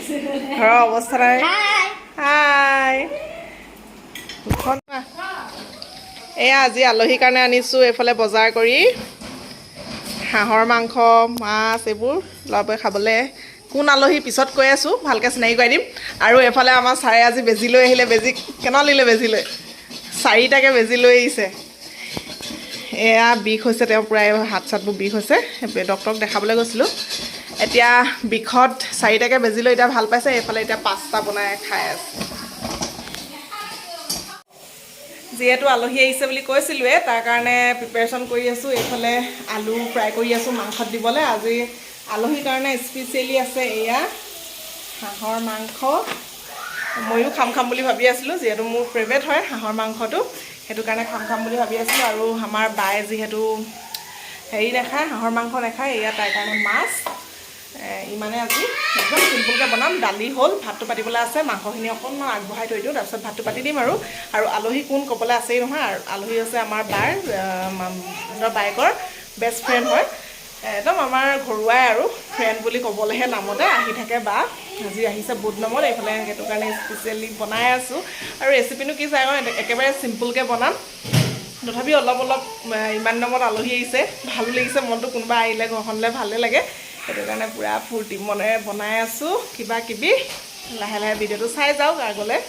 ঘৰৰ অৱস্থা নাই। হাই। এয়া আজি আলহীৰ কাৰণে আনিছোঁ এইফালে বজাৰ কৰি হাঁহৰ মাংস, মাছ, এইবোৰ ল'ৰাবোৰে খাবলৈ। কোন আলহী পিছত কৈ আছোঁ, ভালকৈ চিনাকি কৰাই দিম। আৰু এইফালে আমাৰ ছাৰে আজি বেজী লৈ আহিলে। বেজী কেনেকুৱা লিলে? বেজী লৈ চাৰিটাকে বেজী লৈ আহিছে। এয়া বিষ হৈছে তেওঁ, পূৰা হাত চাতবোৰ বিষ হৈছে। ডক্টৰক দেখাবলৈ গৈছিলোঁ। এতিয়া বিষত চাৰিটাকে বেজী লৈ এতিয়া ভাল পাইছে। এইফালে এতিয়া পাস্তা বনাই খাই আছে। যিহেতু আলহী আহিছে বুলি কৈছিলোঁৱে, তাৰ কাৰণে প্ৰিপেৰেশ্যন কৰি আছোঁ। এইফালে আলু ফ্ৰাই কৰি আছোঁ মাংসত দিবলৈ। আজি আলহীৰ কাৰণে স্পেচিয়েলি আছে এয়া হাঁহৰ মাংস। ময়ো খাম খাম বুলি ভাবি আছিলোঁ, যিহেতু মোৰ ফেভৰেট হয় হাঁহৰ মাংসটো, সেইটো কাৰণে খাম খাম বুলি ভাবি আছিলোঁ। আৰু আমাৰ বায়ে যিহেতু হেৰি নাখায়, হাঁহৰ মাংস নাখায়, এয়া তাইৰ কাৰণে মাছ। ইমানে আজি একদম চিম্পুলকৈ বনাম। দালি হ'ল, ভাতটো পাতিবলৈ আছে। মাংসখিনি অকণমান আগবঢ়াই থৈ দিওঁ, তাৰপিছত ভাতটো পাতি দিম। আৰু আৰু আলহী কোন ক'বলৈ আছেই নহয়। আৰু আলহী হৈছে আমাৰ বাৰ বায়েকৰ বেষ্ট ফ্ৰেণ্ড হয়। একদম আমাৰ ঘৰুৱাই আৰু ফ্ৰেণ্ড বুলি ক'বলৈহে নামতে আহি থাকে বা। আজি আহিছে বহুত নামত এইফালে, সেইটো কাৰণে স্পেচিয়েলি বনাই আছোঁ। আৰু ৰেচিপিনো কি চাই, একেবাৰে চিম্পুলকৈ বনাম। তথাপি অলপ অলপ ইমান নামত আলহী আহিছে, ভালো লাগিছে মনটো। কোনোবা আহিলে ঘৰখনলৈ ভালেই লাগে। সেইটো কাৰণে পূৰা ফূৰ্তি মনেৰে বনাই আছোঁ কিবা কিবি। লাহে লাহে ভিডিঅ'টো চাই যাওক আগলৈ।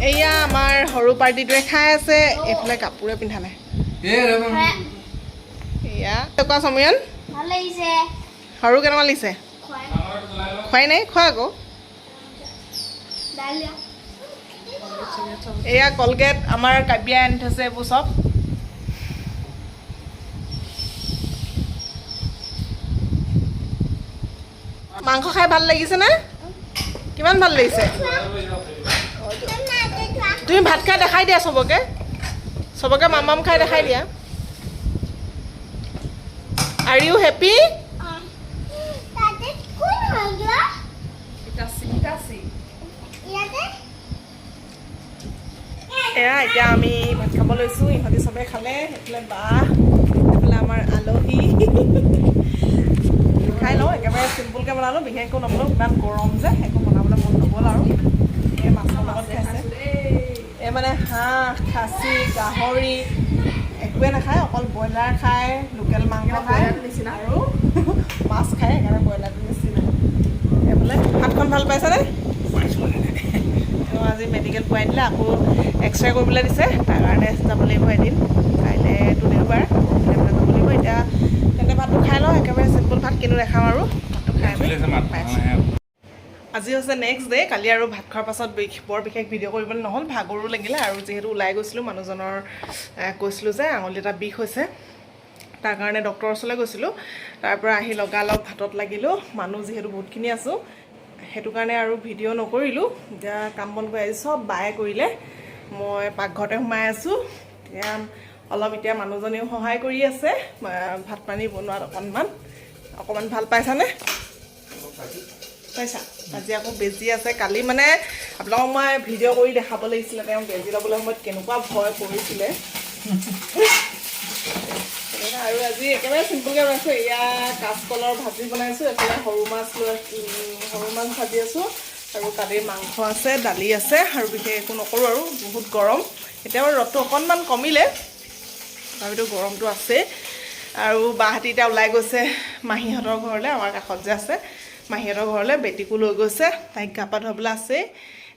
এয়া আমাৰ সৰু পাৰ্টিটোৱে খাই আছে। এইফালে কাপোৰে পিন্ধা নাই। এয়া কোৱা সমীৰণ। ভাল লাগিছে। সৰু কেনেকুৱা লাগিছে? খোৱাই নাই, খোৱা আকৌ। দালি। এয়া কলগেট আমাৰ কাব্যাই আনি থৈছে এইবোৰ চব। মাংস খাই ভাল লাগিছেনে? কিমান ভাল লাগিছে? তুমি ভাত খাই দেখাই দিয়া চবকে, চবকে মামাম খাই দেখাই দিয়া। Are you happy? তাতে কোন হৈ গ'ল? ইয়াতে। এয়া এতিয়া আমি ভাত খাব লৈছোঁ। ইহঁতি চবে খালে। সেইফালে বা, সেইফালে আমাৰ আলহী। খাই লওঁ। একেবাৰে চিম্পুলকৈ বনালোঁ, বিশেষ একো নবনালোঁ। ইমান গৰম যে একো বনাবলৈ মন নগ'ল। আৰু এই মাছৰ লগত খাইছে। এই মানে হাঁহ, খাচী, গাহৰি একোৱে নাখায়, অকল ব্ৰইলাৰ খায়, লোকেল মাংস খায় আৰু মাছ খায়। সেইকাৰণে ব্ৰইলাৰটো নিচিনা। এইফালে হাতখন ভাল পাইছানে? তেওঁ আজি মেডিকেল পোৱাই দিলে। আকৌ এক্সৰে কৰিবলৈ দিছে, তাৰ কাৰণে যাব লাগিব এদিন। কাইলৈতো দেওবাৰ, পৰহিলৈ মানে যাব লাগিব। এতিয়া তেন্তে ভাতটো খাই লওঁ। একেবাৰে চিম্পুল ভাত, কিনো দেখাম আৰু। ভাতটো খাই পাইছোঁ। আজি হৈছে নেক্সট ডে। কালি আৰু ভাত খোৱাৰ পাছত বৰ বিশেষ ভিডিঅ' কৰিবলৈ নহ'ল, ভাগৰো লাগিলে। আৰু যিহেতু ওলাই গৈছিলোঁ, মানুহজনৰ কৈছিলোঁ যে আঙুলি এটা বিষ হৈছে, তাৰ কাৰণে ডক্টৰৰ ওচৰলৈ গৈছিলোঁ। তাৰ পৰা আহি লগালগ ভাতত লাগিলোঁ। মানুহ যিহেতু বহুতখিনি আছোঁ, সেইটো কাৰণে আৰু ভিডিঅ' নকৰিলোঁ। এতিয়া কাম বন কৰি আজি চব বায়ে কৰিলে, মই পাকঘৰতে সোমাই আছোঁ। এতিয়া অলপ এতিয়া মানুহজনেও সহায় কৰি আছে ভাত পানী বনোৱাত অকণমান অকণমান। ভাল পাইছানে? পাইছা? আজি আকৌ বেজী আছে। কালি মানে আপোনালোকক মই ভিডিঅ' কৰি দেখাব লাগিছিলে, তেওঁ বেজী ল'বলৈ সময়ত কেনেকুৱা ভয় কৰিছিলে। তেনেকুৱা। আৰু আজি একেবাৰে চিম্পুলকৈ বনাইছোঁ। এয়া কাচকলৰ ভাজি বনাইছোঁ, এফালে সৰু মাছ লৈ সৰু মাছ ভাজি আছোঁ আৰু কালিৰ মাংস আছে, দালি আছে। আৰু বিশেষ একো নকৰোঁ। আৰু বহুত গৰম। এতিয়া বাৰু ৰ'দটো অকণমান কমিলে, তথাপিতো গৰমটো আছেই। আৰু বাহঁতি এতিয়া ওলাই গৈছে মাহীহঁতৰ ঘৰলৈ, আমাৰ কাষত যে আছে মাহীহঁতৰ ঘৰলৈ। বেটীকো লৈ গৈছে, তাইক গা পা ধুৱাবলৈ আছেই।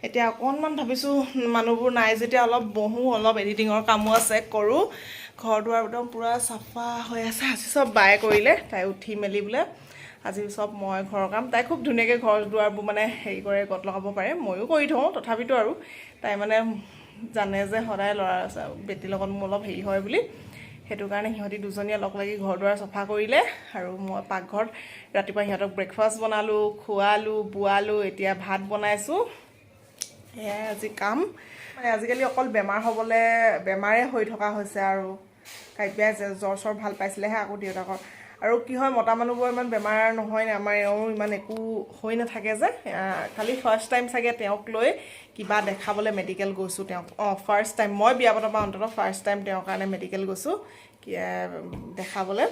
এতিয়া অকণমান ভাবিছোঁ মানুহবোৰ নাই যেতিয়া অলপ বহোঁ, অলপ এডিটিঙৰ কামো আছে, কৰোঁ। ঘৰ দুৱাৰ একদম পূৰা চাফা হৈ আছে। আজি চব বায়ে কৰিলে। তাই উঠি মেলি বোলে আজি চব মই ঘৰৰ কাম। তাই খুব ধুনীয়াকৈ ঘৰ দুৱাৰবোৰ মানে হেৰি কৰে, গত লগাব পাৰে। ময়ো কৰি থওঁ, তথাপিতো আৰু তাই মানে জানে যে সদায় ল'ৰা বেটীৰ লগত মোৰ অলপ হেৰি হয় বুলি, সেইটো কাৰণে সিহঁতি দুজনীয়ে লগ লাগি ঘৰ দুৱাৰ চফা কৰিলে। আৰু মই পাকঘৰত ৰাতিপুৱা সিহঁতক ব্ৰেকফাষ্ট বনালোঁ, খোৱালোঁ বোৱালোঁ, এতিয়া ভাত বনাইছোঁ। সেয়াই আজি কাম। মানে আজিকালি অকল বেমাৰ হ'বলৈ, বেমাৰে হৈ থকা হৈছে। আৰু কাব্যাই জ্বৰ চৰ ভাল পাইছিলেহে, আকৌ দেউতাকৰ আৰু কি হয়, মতা মানুহবোৰ ইমান বেমাৰ নহয়, আমাৰ এওঁৰো ইমান একো হৈ নাথাকে যে। খালি ফাৰ্ষ্ট টাইম চাগে তেওঁক লৈ কিবা দেখাবলৈ মেডিকেল গৈছোঁ তেওঁক। অঁ, ফাৰ্ষ্ট টাইম মই বিয়া পতাৰ পৰা অন্ততঃ ফাৰ্ষ্ট টাইম তেওঁৰ কাৰণে মেডিকেল গৈছোঁ দেখাবলৈ।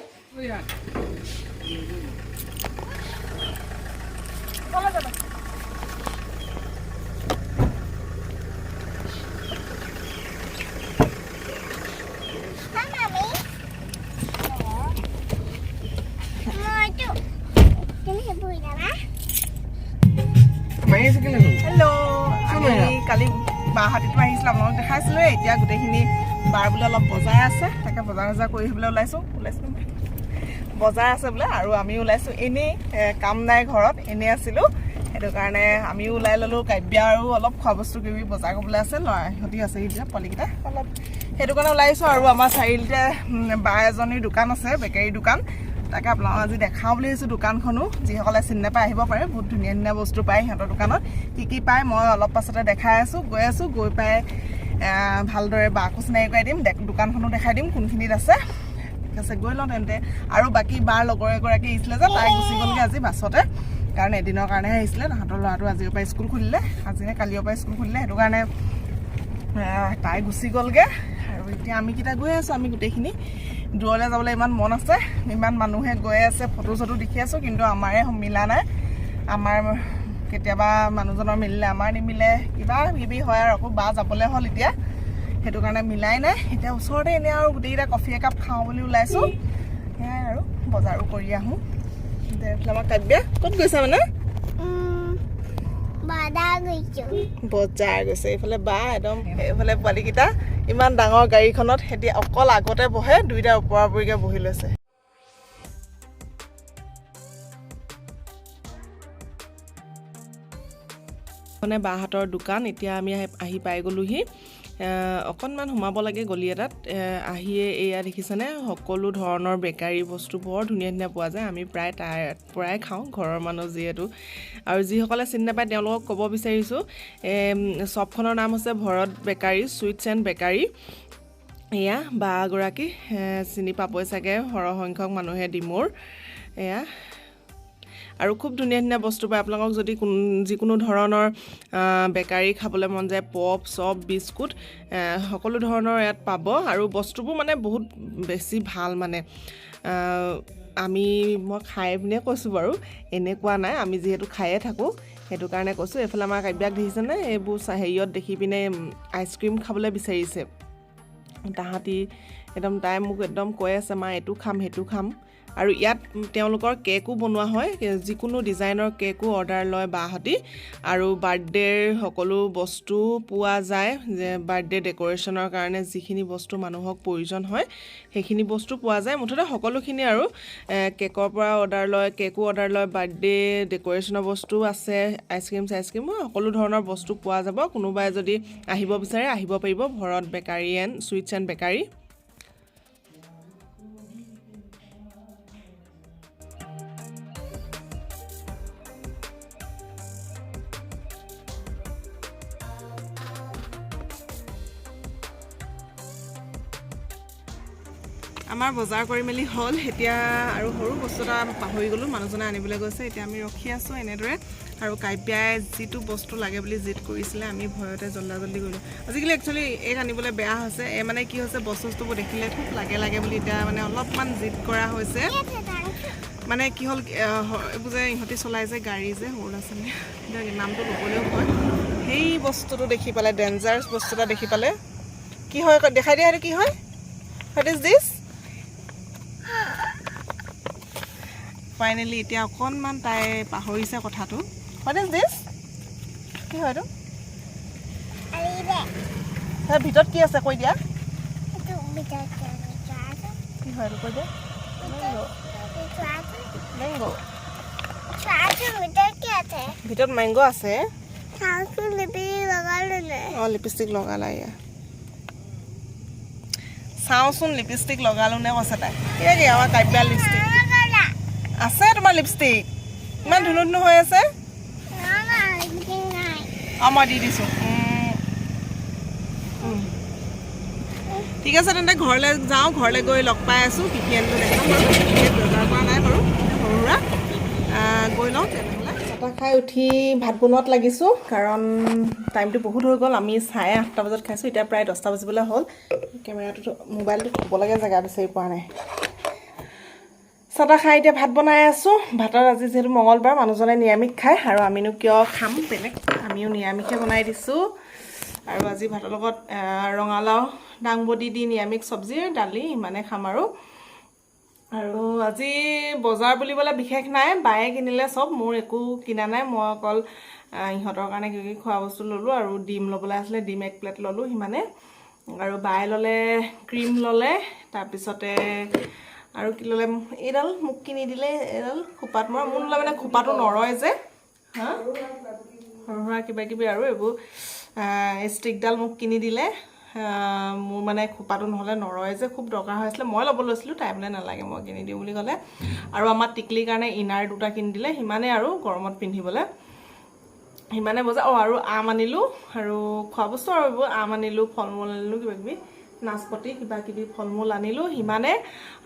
মামি, মইতো তুমি বহি যাবা। হেল্ল', আমি কালি বাঁহাতীতো আহিছিলোঁ, আপোনালোকক দেখাইছিলোঁ। এতিয়া গোটেইখিনি বাৰ বোলে অলপ বজাৰ আছে, তাকে বজাৰ চজাৰ কৰি আহিবলৈ ওলাইছোঁ। ওলাইছোঁ, বজাৰ আছে বোলে আৰু আমি ওলাইছোঁ এনেই, কাম নাই ঘৰত, এনেই আছিলোঁ, সেইটো কাৰণে আমিও ওলাই ল'লোঁ। কাব্যা আৰু অলপ খোৱা বস্তু কিবি বজাৰ কৰিবলৈ আছে, ল'ৰা সিহঁতি আছে এতিয়া পোৱালিকেইটা অলপ, সেইটো কাৰণে ওলাই আহিছোঁ। আৰু আমাৰ চাৰিআলিতে বা এজনীৰ দোকান আছে, বেকাৰী দোকান, তাকে আপোনালোকক আজি দেখাওঁ বুলি ভাবিছোঁ দোকানখনো। যিসকলে চিনি নাপায় আহিব পাৰে, বহুত ধুনীয়া ধুনীয়া বস্তু পায় সিহঁতৰ দোকানত। কি কি পায় মই অলপ পাছতে দেখাই আছোঁ, গৈ আছোঁ। গৈ পাই ভালদৰে বাকো চিনাকি কৰাই দিম, দোকানখনো দেখাই দিম কোনখিনিত আছে। ঠিক আছে, গৈ লওঁ তেন্তে। আৰু বাকী বাৰ লগৰ এগৰাকী আহিছিলে যে, তাই গুচি গ'লগৈ আজি বাছতে, কাৰণ এদিনৰ কাৰণেহে আহিছিলে। তাহাঁতৰ ল'ৰাটো আজিৰ পৰা স্কুল খুলিলে, আজি নে কালিৰ পৰা স্কুল খুলিলে, সেইটো কাৰণে তাই গুচি গ'লগৈ। আৰু এতিয়া আমিকেইটা গৈ আছোঁ। আমি গোটেইখিনি দূৰলৈ যাবলৈ ইমান মন আছে, ইমান মানুহে গৈ আছে, ফটো চটো দেখি আছোঁ, কিন্তু আমাৰে মিলা নাই। আমাৰ কেতিয়াবা মানুহজনৰ মিলিলে আমাৰ নিমিলে, কিবা কিবি হয় আৰু। আকৌ বা যাবলৈ হ'ল এতিয়া, সেইটো কাৰণে মিলাই নাই। এতিয়া ওচৰতে এনেই আৰু গোটেইকেইটা কফি একাপ খাওঁ বুলি ওলাইছোঁ, সেয়াই আৰু বজাৰো কৰি আহোঁ। এতিয়া এইফালে আমাৰ কাব্যা ক'ত গৈছা মানে? বজাৰ গৈছো। বজাৰ গৈছে। এইফালে বা একদম, এইফালে পোৱালিকেইটা ইমান ডাঙৰ গাড়ীখনত সিহঁতি অকল আগতে বহে, দুইটা ওপৰা ওপৰিকে বহি লৈছে। মানে বাহঁতৰ দোকান এতিয়া আমি আহি আহি পাই গ'লোহি। অকণমান সোমাব লাগে গলি এটাত। আহিয়ে এয়া দেখিছেনে, সকলো ধৰণৰ বেকাৰী বস্তু বৰ ধুনীয়া ধুনীয়া পোৱা যায়। আমি প্ৰায় তাৰ পৰাই খাওঁ, ঘৰৰ মানুহ যিহেতু। আৰু যিসকলে চিনি নাপায় তেওঁলোকক ক'ব বিচাৰিছোঁ, শ্বপখনৰ নাম হৈছে ভৰত বেকাৰী, চুইটছ এণ্ড বেকাৰী। এয়া বা গৰাকী, চিনি পাবই চাগে সৰহসংখ্যক মানুহে ডিমৌৰ। এয়া আৰু খুব ধুনীয়া ধুনীয়া বস্তু পায়। আপোনালোকক যদি যিকোনো ধৰণৰ বেকাৰী খাবলৈ মন যায়, পপ চপ বিস্কুট, সকলো ধৰণৰ ইয়াত পাব। আৰু বস্তুবোৰ মানে বহুত বেছি ভাল, মানে আমি মই খাই পিনে কৈছোঁ বাৰু, এনেকুৱা নাই, আমি যিহেতু খায়ে থাকোঁ সেইটো কাৰণে কৈছোঁ। এইফালে আমাৰ কাব্যাক দেখিছেনে, এইবোৰ হেৰিয়ত দেখি পিনে আইচক্ৰীম খাবলৈ বিচাৰিছে তাহাঁতি একদম। তাই মোক একদম কৈ আছে, মা এইটো খাম সেইটো খাম। আৰু ইয়াত তেওঁলোকৰ কেকো বনোৱা হয়, যিকোনো ডিজাইনৰ কেকো অৰ্ডাৰ লয় বাহঁতি। আৰু বাৰ্থডেৰ সকলো বস্তু পোৱা যায়, যে বাৰ্থডে ডেক'ৰেশ্যনৰ কাৰণে যিখিনি বস্তু মানুহক প্ৰয়োজন হয় সেইখিনি বস্তু পোৱা যায়। মুঠতে সকলোখিনি আৰু কেকৰ পৰা অৰ্ডাৰ লয়, কেকো অৰ্ডাৰ লয়, বাৰ্থডে ডেক'ৰেশ্যনৰ বস্তু আছে, আইচক্ৰীম চাইচক্ৰীম সকলো ধৰণৰ বস্তু পোৱা যাব। কোনোবাই যদি আহিব বিচাৰে আহিব পাৰিব, ভৰত bakery and sweets and bakery. আমাৰ বজাৰ কৰি মেলি হ'ল এতিয়া। আৰু সৰু বস্তু এটা পাহৰি গ'লোঁ, মানুহজনে আনিবলৈ গৈছে, এতিয়া আমি ৰখি আছোঁ এনেদৰে। আৰু কাব্যাই যিটো বস্তু লাগে বুলি জিদ কৰিছিলে, আমি ভয়তে জল্দা জল্দি গ'লোঁ। আজিকালি একচুৱেলি এইক আনিবলৈ বেয়া হৈছে, এই মানে কি হৈছে, বস্তু চস্তুবোৰ দেখিলে খুব লাগে লাগে বুলি এতিয়া মানে অলপমান জিদ কৰা হৈছে। মানে কি হ'ল, এইবোৰ যে ইহঁতি চলাই যে গাড়ী যে সৰু ল'ৰা ছোৱালী, এতিয়া নামটো ল'বলৈও ভয়, সেই বস্তুটো দেখি পালে, ডেঞ্জাৰাছ বস্তু এটা দেখি পালে কি হয় দেখাই দিয়া, সেইটো কি হয়? What is this? Finally এতিয়া অকণমান তাই পাহৰিছে কথাটো। What is this? কি হয় এইটো? তাৰ ভিতৰত কি আছে কৈ দিয়া। কি হয় এইটো কৈ দিয়া। মেংগ'। ভিতৰত মেংগ' আছে। অঁ, লিপষ্টিক লগালা। এয়া চাওঁচোন, লিপষ্টিক লগালো নে কৈছে তাই। এয়া কি আমাৰ কাব্যা লিপষ্টিক আছে? তোমাৰ লিপষ্টিক ইমান ধুনু ধুনু হৈ আছে। অঁ, মই দি দিছোঁ। ঠিক আছে তেন্তে, ঘৰলৈ যাওঁ, ঘৰলৈ গৈ লগ পাই আছোঁ। কি কি আনিলোঁ দেখাম বাৰু। বজাৰ কৰা কৰি লওঁ তেনেহ'লে। চাহ তাহ খাই উঠি ভাত বনোৱাত লাগিছোঁ, কাৰণ টাইমটো বহুত হৈ গ'ল। আমি 8:30 বজাত খাইছোঁ, এতিয়া প্ৰায় 10টা বাজিবলৈ হ'ল। কেমেৰাটো, মোবাইলটো থ'ব লাগে জেগা বিচাৰি পোৱা নাই। চাহ তাহ খাই এতিয়া ভাত বনাই আছোঁ। ভাতত আজি যিহেতু মঙলবাৰ, মানুহজনে নিৰামিষ খায় আৰু আমিনো কিয় খাম বেলেগ, আমিও নিৰামিষে বনাই দিছোঁ। আৰু আজি ভাতৰ লগত ৰঙালাও দাংবডি দি নিৰামিষ চব্জি, দালি, ইমানে খাম আৰু। আৰু আজি বজাৰ বুলিবলৈ বিশেষ নাই, বায়ে কিনিলে চব, মোৰ একো কিনা নাই। মই অকল ইহঁতৰ কাৰণে কিবা কিবি খোৱা বস্তু ল'লোঁ আৰু ডিম ল'বলৈ আছিলে, ডিম এক প্লেট ল'লোঁ, সিমানে। আৰু বায়ে ল'লে ক্ৰীম ল'লে, তাৰপিছতে আৰু কি ল'লে, এইডাল মোক কিনি দিলে, এইডাল খোপাত মৰা। মোৰ ল'লে মানে খোপাটো নৰয় যে। হা, সৰু সুৰা কিবা কিবি আৰু এইবোৰ। ষ্টিকডাল মোক কিনি দিলে। মোৰ মানে খোপাটো নহ'লে নৰয় যে, খুব দৰকাৰ হৈ আছিলে। মই ল'ব লৈছিলোঁ, তাই বোলে নালাগে, মই কিনি দিওঁ বুলি ক'লে। আৰু আমাৰ টিকলিৰ কাৰণে ইনাৰ দুটা কিনি দিলে, সিমানেই আৰু গৰমত পিন্ধিবলৈ, সিমানে বজাৰ। অঁ, আৰু আম আনিলোঁ আৰু খোৱা বস্তু আৰু এইবোৰ, আম আনিলোঁ, ফল মূল আনিলোঁ, কিবা কিবি নাচপতি, কিবা কিবি ফল মূল আনিলোঁ, সিমানে।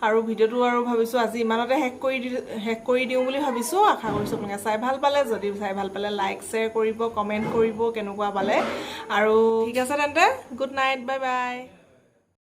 আৰু ভিডিঅ'টো আৰু ভাবিছোঁ আজি ইমানতে শেষ কৰি দিওঁ বুলি ভাবিছোঁ। আশা কৰিছোঁ আপোনালোকে চাই ভাল পালে। যদি চাই ভাল পালে লাইক, শ্বেয়াৰ কৰিব, কমেণ্ট কৰিব কেনেকুৱা পালে। আৰু ঠিক আছে তেন্তে, গুড নাইট, বাই বাই।